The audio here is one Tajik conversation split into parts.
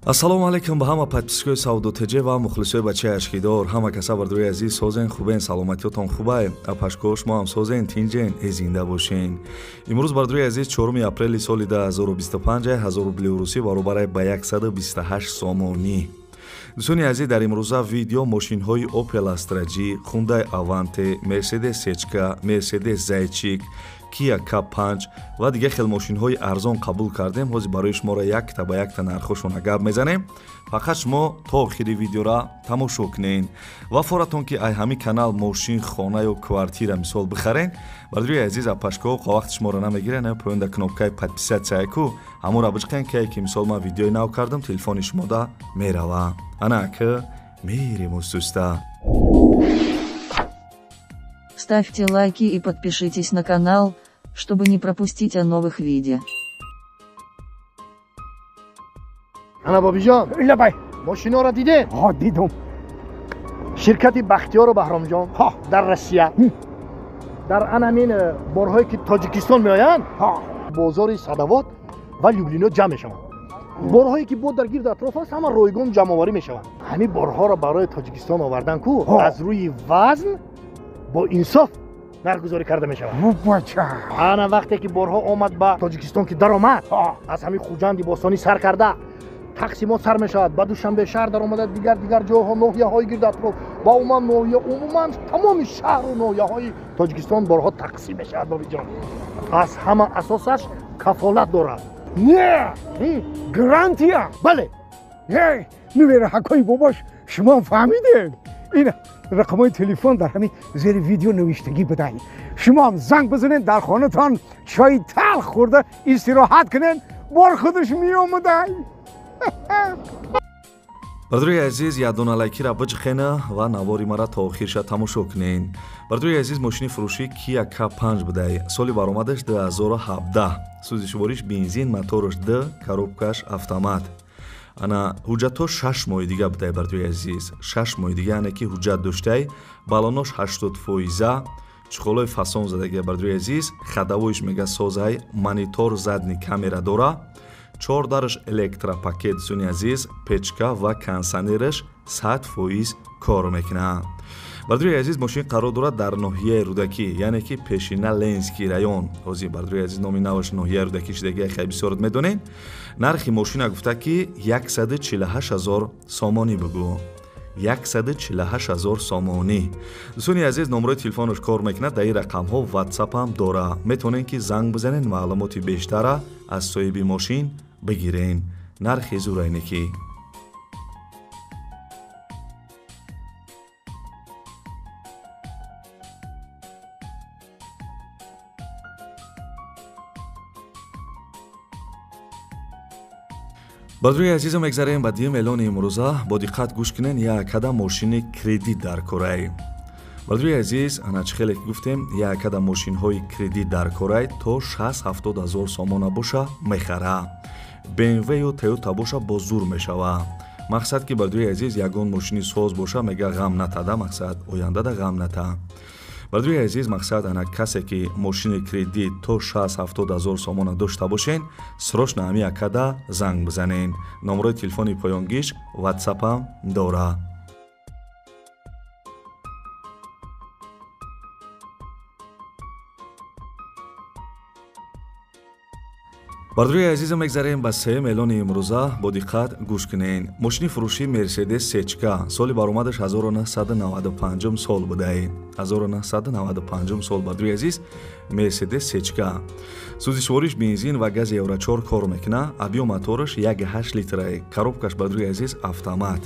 Ассалому алайкум ба ҳама подписчикои Савдо ТЖ ва мухлисои бачаи ашкидор. Ҳама каса бардори азиз созен, хубен, саломатиётон хубай. Апашко шумо ҳам созен, тинҷен, э зинда бошен. Имрӯз бардори азиз 4 апрели соли 2025 1000 рубли русӣ баробар ба 128 сомонӣ. Дӯстони азиз, дар имрӯза видео мошинҳои Opel Astra G, Hyundai Avante, Mercedes Сечка, Mercedes Зайчик, Kia K5 ва дигар хел мошинҳои арзон қабул кардем. Ҳозир барои шуморо якта ба якта нархҳошона гап мезанем. Фақат шумо то охири видеора тамошо кунед ва форатон ки ай ҳамин канал мошин, хона ё квартира мисол бихарен, бардори азиз апашко вақти шуморо намегирен, поёнда кнопкаи подписаться ку ҳамонро биҷиқен, ки мисол ман видеои нав кардам, телефони шумода мерава. Ана ки мерем устуста. Ставьте лайки и подпишитесь на канал, чтобы не пропустить о новых видео. Ана бобиҷон, лабай, мошиноро дидед? Ҳа, дидум. Ширкати Бахтиёру Баҳромҷон дар Россия дар ан ҳамин борҳое ки Тоҷикистон меоянд, бозори Садовод ва Люблино ҷамъ мешаванд. Борҳое ки бо дар гирду атроф аст, ҳама ройгон ҷамъоварӣ мешаванд. Ҳамин борҳоро барои Тоҷикистон овардан ку аз рӯи вазн бо инсоф нархгузорӣ карда мешавад. Ана вақте ки борҳо омад ба Тоҷикистон ки даромад, аз ҳамин Хуҷанди бостонӣ сар карда тақсимот сар мешавад, ба Душанбе шаҳр даромада, дигар дигар ҷойҳо, ноҳияҳои гирду атроф ва умуман ноҳия, умуман тамоми шаҳру ноҳияҳои Тоҷикистон борҳо тақсим мешавад. Бобиҷон, аз ҳама асосаш кафолат дорад. Не, гарантия. Бале. Нувераҳакои бобош, шумо фаҳмидед? Ин рақамҳои телефон дар ҳамин зери видео навиштагӣ будай. Шумо ҳам занг бизанед, дар хонатон чойи талх хӯрда истироҳат кунед, бор худаш меомадай. Бардори азиз, якдона лайкира биҷиқена ва навори мара то охирша тамошо кунед. Бардори азиз, мошини фурӯшӣ Kia K5 будай. Соли баромадаш 2017. Сӯзишвориш бензин, мотораш Д, коробкаш автомат. Ана ҳуҷҷатҳо 6 моҳи дига будай, бардори азиз. 6 моҳи дига, яъне ки ҳуҷҷат доштай, балонош 80%, чуқолои фасон задагия, бардори азиз, ходовойш мега созай, монитор задний камера дора, 4 дараш электропакет, дӯстони азиз, печка ва кондиционераш 100% кор мекунад. Бардори азиз, мошин қарор дорад дар ноҳияи Рӯдакӣ, яъне ки пешина Ленинский район. Ҳозир бардори азиз номи наваш ноҳияи Рӯдакӣ шидагия, хеле бисёр медонед. Нархи мошина гуфта ки 148 000 сомонӣ бугӯ. 148 000 сомонӣ. Дӯстони азиз, номерои телефонаш кор мекунад, дар ин рақамҳо WhatsApp ҳам дора. Метавонед ки занг бизанед, маълумоти бештара аз соҳиби мошин бигирен. Нархи зурайникӣ. Бардори азизам, мегзарем ба дуюм эълони имрӯза. Бо диққат гӯш кунед, як ада мошини кредит дар корай. Бардори азиз, ана чӣ хеле ки гуфтем, як ада мошинҳои кредит дар корай то 60-70 ҳазор сомона боша мехара. BMW ё Toyota боша бо зур мешава. Мақсад ки бардори азиз ягон мошини соз боша, мега ғам натада, мақсад ояндада ғам ната. Бардори азиз, мақсад ана касе ки мошини кредит то 60-70 ҳазор сомона дошта бошен, срочно ҳами акада занг бизанен. Номерои телефони поёнгиш WhatsApp-ам дора. Бардори азизам, мегзарем ба сеюм эълони имрӯза. Бо диққат гӯш кунед. Мошини фурӯшӣ Mercedes Сечка, соли баромадаш 1995 сол будай. 1995 сол, бардори азиз, Mercedes Сечка. Сӯзишвориш бензин ва гази Евро 4 кор мекунад, объём мотораш 1,8 литрае, коробкаш бардори азиз автомат.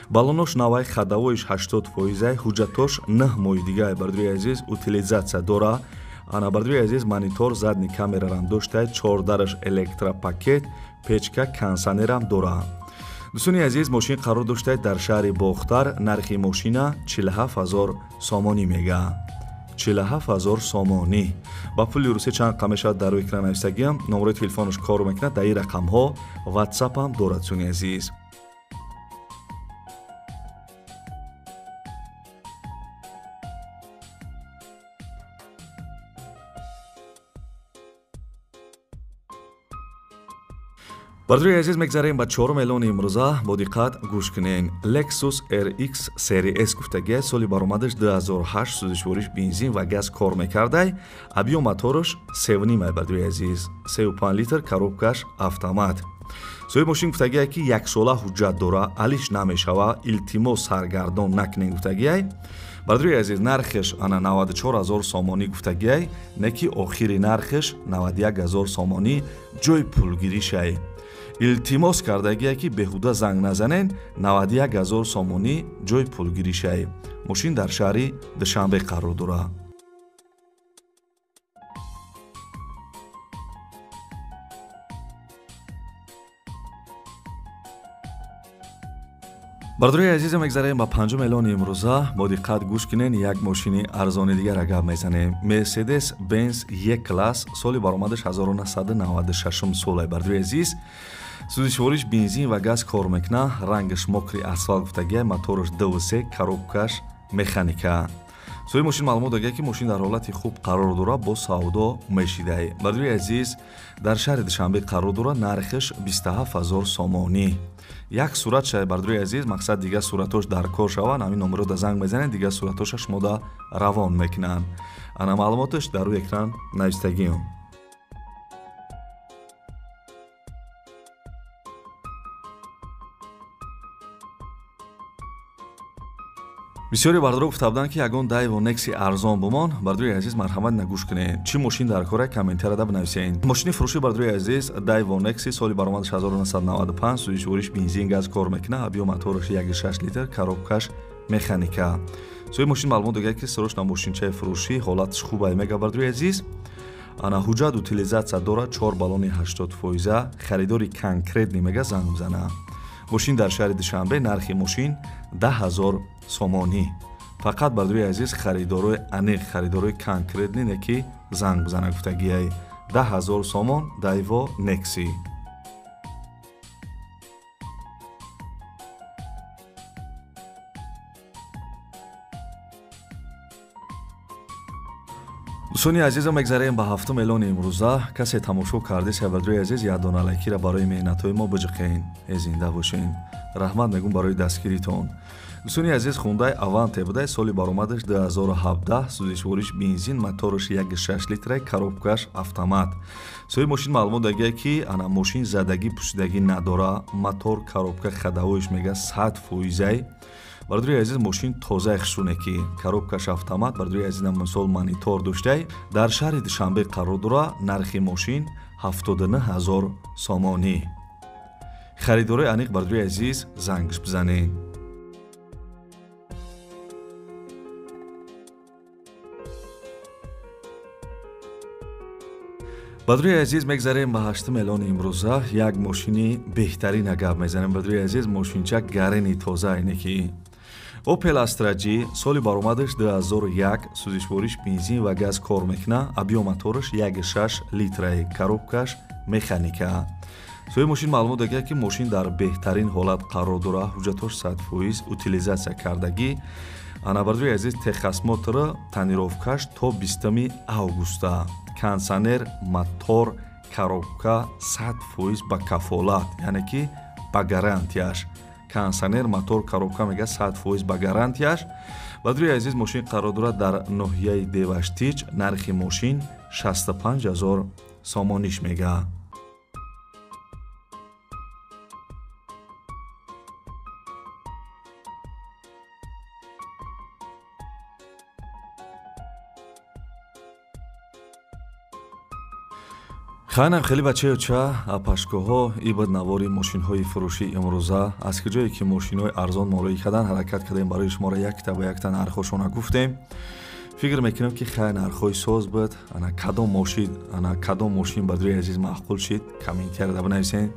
Балонош навай, ходовойш 80%, ҳуҷҷатош 9 моҳи дигае, бардори азиз, утилизатсия дора. Ана бардори азиз, монитор задний камерарам доштай, 4 дараш электропакет, печка, кондиционерам дора. Дӯстони азиз, мошин қарор доштай дар шаҳри Бохтар, нархи мошина 47 000 сомонӣ мега. 47 000 сомонӣ. Ба пули русия чанд қа мешавад дар рӯи экран нависагиам, номерои телефонаш кор мекунад, дар ин рақамҳо WhatsApp-ам дорад, дӯстони азиз. Бардори азиз, мегзарем ба чорум эълони имрӯза. Бо диққат гӯш кунен. Lexus RX серия S гуфтагия, соли баромадаш 2008, сӯзишвориш бензин ва газ кор мекардай. Объём мотораш 3,5, бардори азиз, 3,5 литр, коробкаш автомат. Соҳиби мошин гуфтагия, ки яксола ҳуҷҷат дора, алиш намешава, илтимос саргардон накунен гуфтагиай. Бардори азиз, нархеш ана 94 000 сомонӣ гуфтагиай, не ки охири нархеш 91 000 сомонӣ, ҷои пулгиришай. Илтимос кардагие, ки беҳуда занг назанен, 91 000 сомонӣ ҷои пулгиришай. Мошин дар шаҳри Душанбе қарор дорад. Бардори азиз, мегзарем ба панҷум эълони имрӯза. Бо диққат гӯш кунен, як мошини арзони дигара гап мезанем. Мерседес Бенз Е класс, соли баромадаш 1996 солай. Бардори азиз, сӯзишвориш бензин ва газ кор мекуна, рангаш мокри асфалт гуфтагия, мотораш 2,3, коробкаш механика. Соҳиби мошин маълумот дагия, ки мошин дар ҳолати хуб қарор дора, бо савдо мешидай. Бардори азиз, дар шаҳри Душанбе қарор дора, нархаш 27 000 сомонӣ. Як сурат шай, бардори азиз, мақсад дигар суратош дар кор шаванд, ҳамин номеро да занг мезанед, дигар суратоша шумо да равон мекунанд. Ана маълумоташ дар рӯи экран навистагиам. Бисёре бардоро гуфта буданд, ки ягон Дайво Некси арзон бумон. Бардори азиз, марҳамат, нагӯш кунед, чӣ мошин дар кора, комментарияда бинависед. Мошини фурӯши, бардори азиз, Дайво Некси, соли баромадаш 1995, сӯзишвориш бензин газ кор мекунад, объём мотораш 1,6 литр, коробкаш механика. Соҳиби мошин маълумот догад, ки срочно мошинчаи фурӯшӣ, ҳолаташ хубай мега. Бардори азиз, ана ҳуҷҷат утилизатсия дорад, 4 баллони 80%, харидори конкретный мега занг бизана. Мошин дар шаҳри Душанбе, нархи мошин 10 000 сомонӣ. Фақат, бардори азиз, харидорои аниқ, харидорои конкретный не ки занг бизана гуфтагиай. 10 000 сомон Дайво Некси. Дӯстони азизам, мегзарем ба ҳафтум эълони имрӯза. Касе тамошо кардест, бардори азиз, як дона лайкира барои меҳнатҳои мо биҷиқен. Э, зинда бошен, раҳмат мегӯм барои дастгиритон. Дӯстони азиз, Хундай Аванте будай, соли баромадаш 2017, сӯзишвориш бензин, мотораш 1,6 литрай, коробкаш автомат. Соҳиби мошин маълумот дагия, ки ана мошин задагӣ пӯшидагӣ надора, мотор, коробка, ходовойш мега 100%-ай. Бардори азиз, мошин тозаи хушуне ки коробкаш автомат. Бардори азиз, мисол монитор доштай, дар шаҳри Душанбе қарор дора, нархи мошин 79 000 сомонӣ. Харидорои аниқ, бардори азиз, зангш бизанед. Бардори азиз, мегзарем ба ҳаштум эълони имрӯза. Як мошини беҳтарина гап мезанем. Бардори азиз, мошинча гарени тоза ине ки Opel Astra G, соли баромадаш 2001, сӯзишвориш бензин ва газ кор мекуна, объём мотораш 1,6 литрай, коробкаш механика. Соҳиби мошин маълумот дагия, ки мошин дар беҳтарин ҳолат қарор дора, ҳуҷҷатош 100% утилизатсия кардагӣ. Ана, бардори азиз, техосмотр, тонировкаш то 20 августа. Кондиционер, мотор, коробка 100% ба кафолат, яъне ки ба гарантияш. Кондиционер, мотор, коробка мега 100% ба гарантияш. Бардори азиз, мошин қарор дорад дар ноҳияи Деваштич, нархи мошин 65 000 сомониш мега. Хайнам хеле бачаюча апашкоҳо, ибад навори мошинҳои фурӯшӣ имрӯза. Аз куҷое ки мошинҳои арзон молоӣ кардан ҳаракат кардем, барои шуморо якта ба якта нархҳошона гуфтем. Фикр мекунем, ки хай нархҳои соз буд. Ана кадом мошин, ана кадом мошин, бардори азиз, маъқул шид, комментарияда бинависен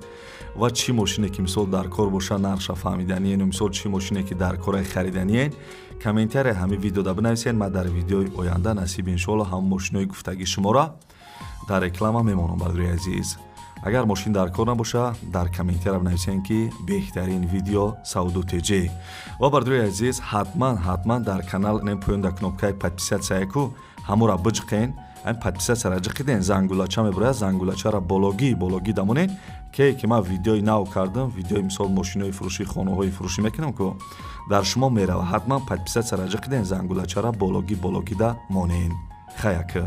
ва чӣ мошине ки мисол дар кор боша, нархша фаҳмиданиен, мисол чӣ мошине ки дар кораи хариданиен, комментария ҳамин видеода бинависен. Ман дар видеои оянда, насиб иншоалло, ҳамон мошинои гуфтагии шуморо дар реклама мемонам. Бардори азиз, агар мошин дар кор набоша, дар комментария бинависен, ки беҳтарин видео Савдо ТЖ. Ва, бардори азиз, ҳатман, ҳатман дар канал нем поён дар кнопкаи подписаться ку ҳамура биҷиқен. Ҳамин подписатсияра ҷиқиден, зангулача мебурад, зангулачара бологӣ бологӣ дамонед, ке ки ман видеои нав кардам, видеои мисол мошинои фурӯшӣ, хонаҳои фурӯшӣ мекунам, ку дар шумо мерава. Ҳатман подписатсияра ҷиқиден, зангулачара бологӣ бологида монен. Хаяка.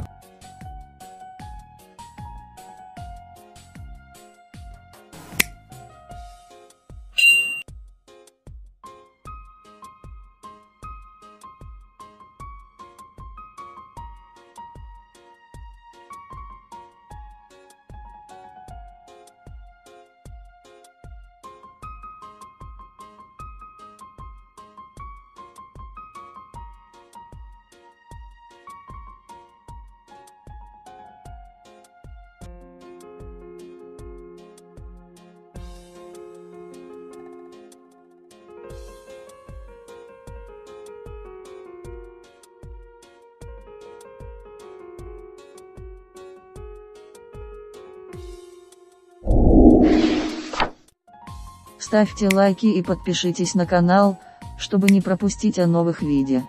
Ставьте лайки и подпишитесь на канал, чтобы не пропустить о новых видео.